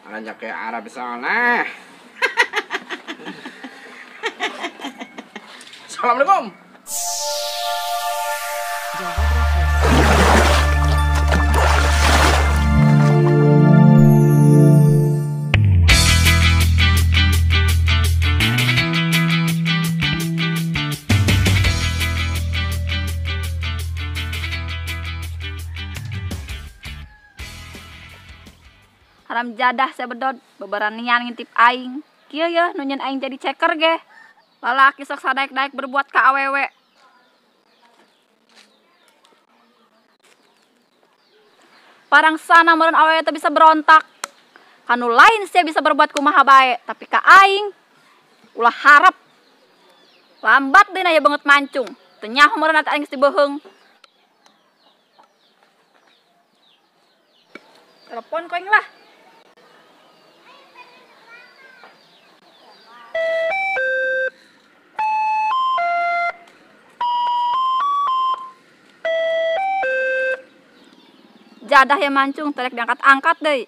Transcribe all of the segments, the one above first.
Rajak ke Arab soleh. Assalamualaikum. Haram jadah saya bedod, beberanian ngintip aing. Kieu yeuh nu nyeun aing jadi ceker ge. Lalaki sok sadaek-daek berbuat ka awewe. Parang sana meureun awewe teh bisa berontak. Kanu lain sia bisa berbuat kumaha bae, tapi ka aing ulah harap. Lambat deui aya beungeut mancung. Teu nyaho meureun atuh aing geus dibeuheung. Telepon ku aing lah. Jadah ya mancung, telek diangkat-angkat deh.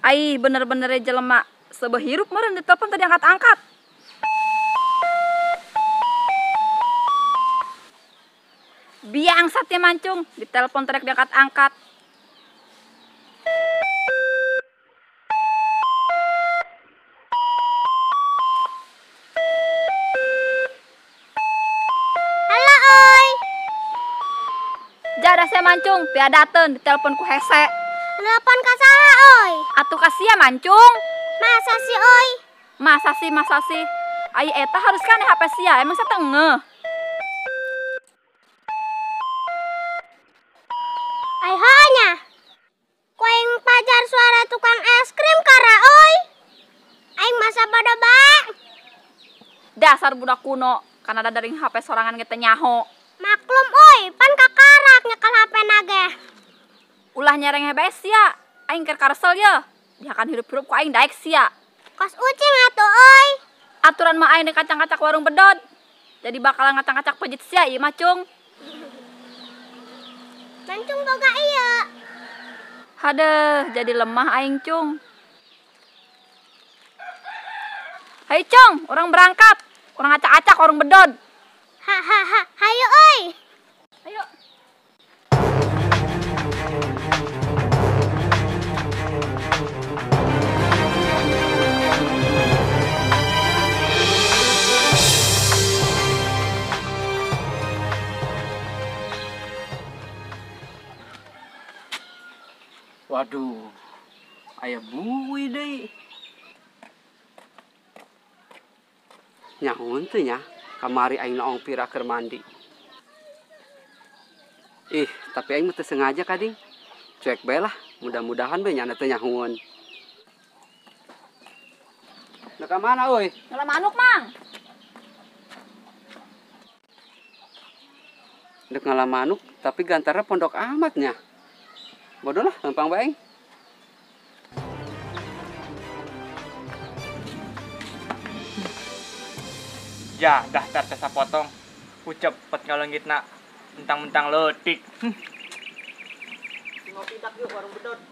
Ai bener-bener jelema sebeh hirup meureun ditelepon tadi angkat-angkat. Biangsat ya mancung, ditelepon terek diangkat-angkat. Halo oi. Jadah saya mancung, piadateun ditelepon ku hese. Telepon ka saha oi? Atuh ka sia mancung. Masa sih oi? Masa sih, masa sih. Ai eta harus kan HP sia, emang saya teu ngeuh. Ai hanya. Ku aing pajar suara tukang es krim kara oi. Aing masa pada bae. Dasar budak kuno, karena ada daring HP sorangan ge teu nyaho. Maklum oi, pan kakarak nyekel HP na ge. Ulah nyereng bae sia, aing keur karesel ye. Dihakan hirup-hirup ku aing daek sia. Kos ucing atuh oi. Aturan mah aing kacang-kacak warung bedod. Jadi bakalan ngacang-kacak pejit sia ieu mah cung. Mancung boga ieu. Hadeh, jadi lemah aing cung. Hayu cung, orang berangkat. Orang acak-acak warung bedod. Ha ha ha, hayu oi. Ayo. Waduh, aya bui deui. Nyahoeun teu nya, kamari aing noong pira keur mandi. Ih, tapi aing mah teu sengaja kading. Cuek bae lah, mudah-mudahan bae nyana teu nyahoeun. Nah, ka mana euy? Ngala manuk, Mang. Dek ngala manuk, tapi gantarna pondok amat nya. Bodoh lah, gampang bae. Ya, daftar teh sapotong. Ku cepet ngaleungitna. Mentang-mentang leutik. Ngopi dak yuk warung bedod.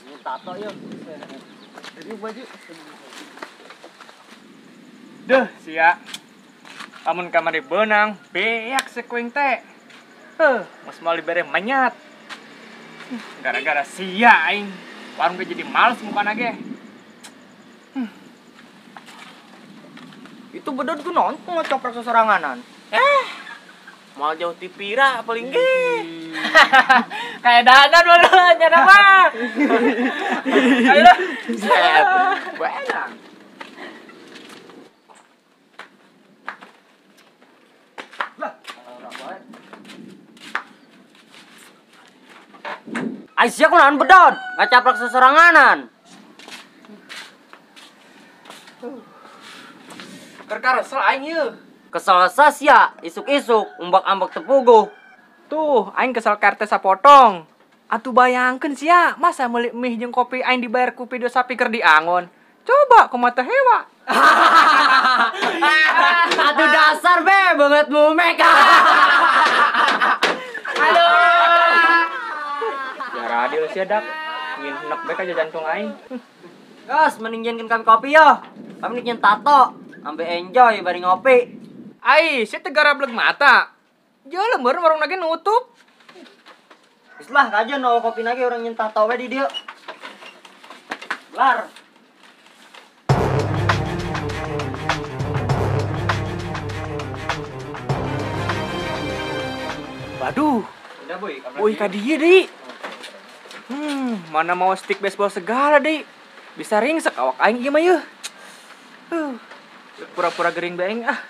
Ini tato yuk. Ini baju. Duh, sia. Lamun kamari beunang, beak sekuing teh. Heuh, geus moal dibere menyat. Gara-gara sia aing, warung ge jadi males mukana ge. Itu bedod ku naon ku ngocoprak sosoranganan. Moal jauh ti pira paling ge. Kayak danan waduh nya mah. Ayo lah. Set. Enak. Lah, orang bae. Aisyah kunaon bedod, ngacaplak sesoranganan. Keur karesel aing ieu. Kesel sia, isuk-isuk umbak-ambak tepuguh. Tuh, aing kesel karte sapotong. Atuh bayangkeun sia, masa meuli mie jeung kopi aing dibayar ku video sapi keur diangon. Coba kumaha teh hewa. Atuh dasar be banget mumek. Halo. Ya radil sia dak. Ngin enek bae ka jantung aing. Gas, mending jenkeun kami kopi yo. Kami nyen tato, ambe enjoy bari ngopi. Ai, sia teh garableg mata. Jeuh meureun warung lagi nutup. Geus lah kajian no kopi lagi orang nyen tato we di dieu. Lar. Waduh. Uy, ka dieu deui. Mana mau stick baseball segala deui. Bisa ringsek awak aing ieu mah yeuh. Pura-pura gering bae aing ah.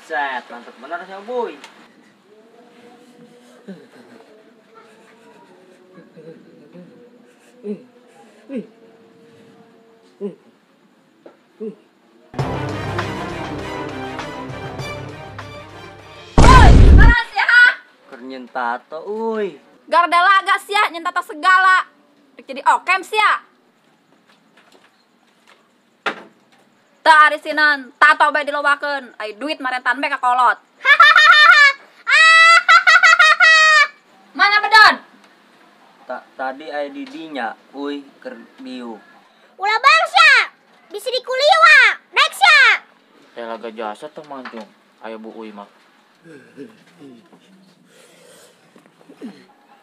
Set, mantep bener sih boy. Woi, beras ya ha? Keur nyen tato euy. Garda laga sia nyen tato segala. Rek jadi okem sia. Teu arisinan, tato bae dilobakeun, ai duit marentan bae ka kolot. Mana bedon? Tadi aya di dinya, uy keur diuk. Ulah bangsa, bisa dikuliwa, naik sia. Teh laga jasa teh mancung, aya Bu Uy mah.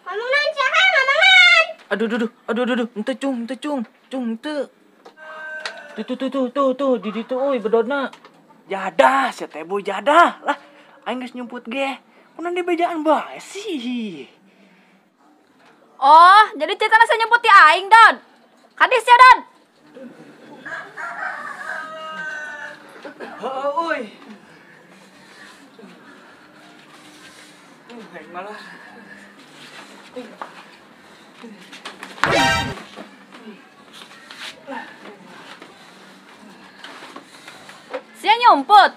Ngomong naon sia ha, ngomong naon? Aduh aduh aduh aduh, henteu cung, henteu cung, cung henteu. Tuh tuh tuh tuh tuh di ditu euy bedodna. Jadah sia teh boy jadah. Lah aing geus nyumput ge. Kunaon dibejaan bae sih. Oh, jadi ceritana sia nyumput ti aing, Don. Kadis sia, Don. Heeh, euy. Aing malah. Sia nyumput.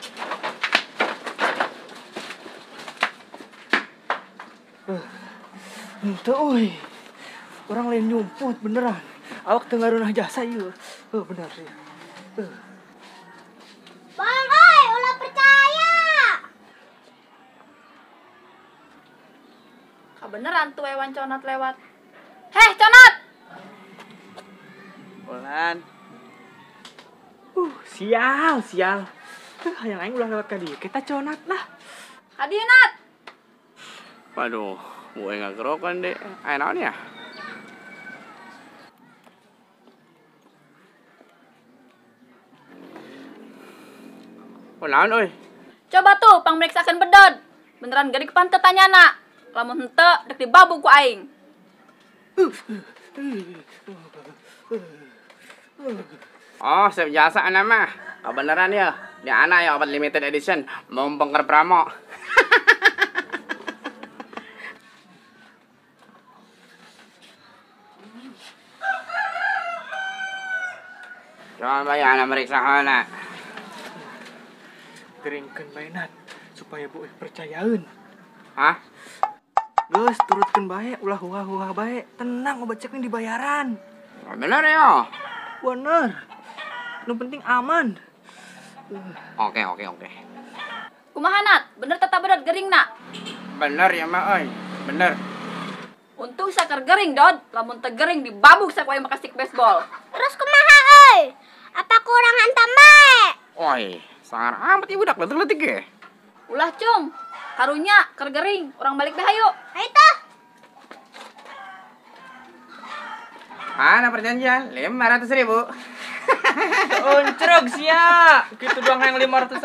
Henteu euy. Orang lain nyumput beneran. Awak teu ngareunah jasa ieu. Bener sih. Bang euy, ulah percaya. Kabeneran tuh hewan conat lewat. Heh, conat. Ulan. Sial, sial. Hayang aing ulah lewat ka dieu. Kita conat lah. Ka dieu, Nat. Waduh, gue nggak kerokan deh. Ayo naon ya? Oh, naon euy? Coba tuh pangmeriksakeun bedod. Beneran geuning pantet tanyana. Lamun henteu dek dibabuk ku aing. Oh, sip jasa ana mah. Kebenaran ya. Di ana ya obat limited edition mumpung keur promo. Coba ya ana meriksa heula. Geringkeun bae Nat supaya Bu percayaeun. Hah? Geus turutkeun bae ulah huha-huha bae. Tenang obat cek dibayaran. Bener ya? Bener. Nu penting aman. Oke, oke, oke. Kumaha Nat? Bener tetap bener gering nak? Bener ya mah euy. Bener. Untung sakar gering, Dod. Lamun teu gering dibabuk saku aing make stick baseball. Terus kumaha euy? Apa kurang hantam bae? Oi, sangar amat ieu budak leutik-leutik ge. Ulah cung. Karunya keur gering, urang balik deh hayu. Hayu tuh. Mana perjanjian? 500.000. Oncreg sia. Gitu doang yang 500.000.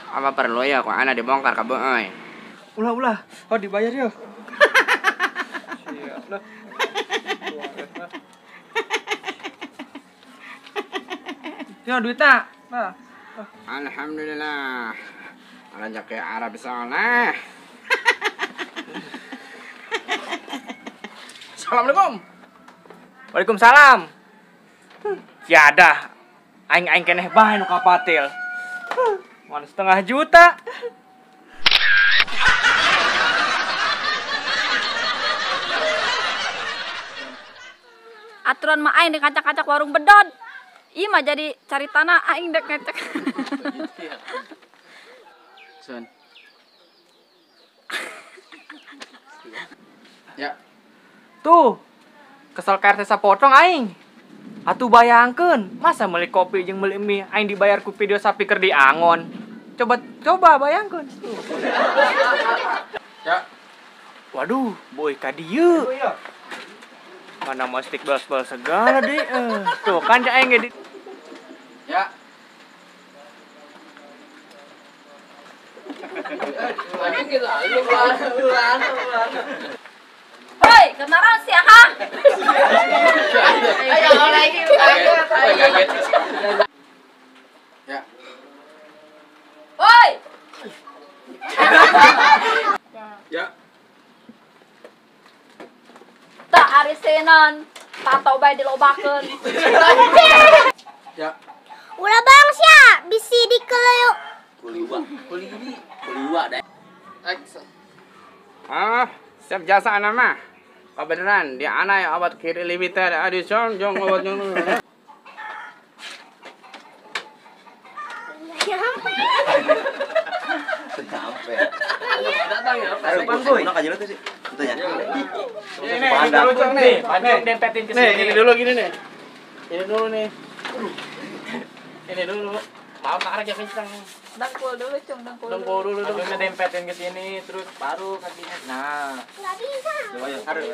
Apa perlu ya kok ana dibongkar ka euy. Ulah ulah. Oh dibayar yo. Siap lah. Ya duitnya. Nah. Alhamdulillah. Raja ke Arab sana. Assalamualaikum. Waalaikumsalam. Tiada. Aing-aing keneh bae nu kapatil. 1,5 juta. Aturan mah aing dikacak-kacak warung bedod. Ieu mah jadi cari tanah aing dek ngecek. Sun. Ya. Tuh. Kesel ka RT sapotong aing. Atuh bayangkeun, masa meuli kopi jeung meuli mie aing dibayar ku video sapi keur diangon. Coba coba bayangkeun. Ya. Waduh, boy ka dieu. Mana mau stick bal-bal segala deh. Tuh kan aing ge di. Ya. Hoi, kenalan sih ha? Ayo lagi. Ya. Woi. Ya. Tak arisenan, tato bae dilobakeun. Ya. Ulah bang sia, bisi dikeleyuk. Kuliwa, kuliwi, kuliwa deh. Ah, siap jasa anak mah. Kebenaran, dia anak yang obat kiri limited edition, jong obat jong. Sampai. Datang ya. Ini dulu nih, dempetin ke sini. Nih, ini dulu gini nih. Ini dulu nih. Ini dulu. Maaf tarik ya kencang. Dengkul dulu, Cung, dengkul. Dengkul dulu, dengkul. Dempetin ke sini terus baru kakinya. Nah. Enggak bisa. Coba ya. Harus.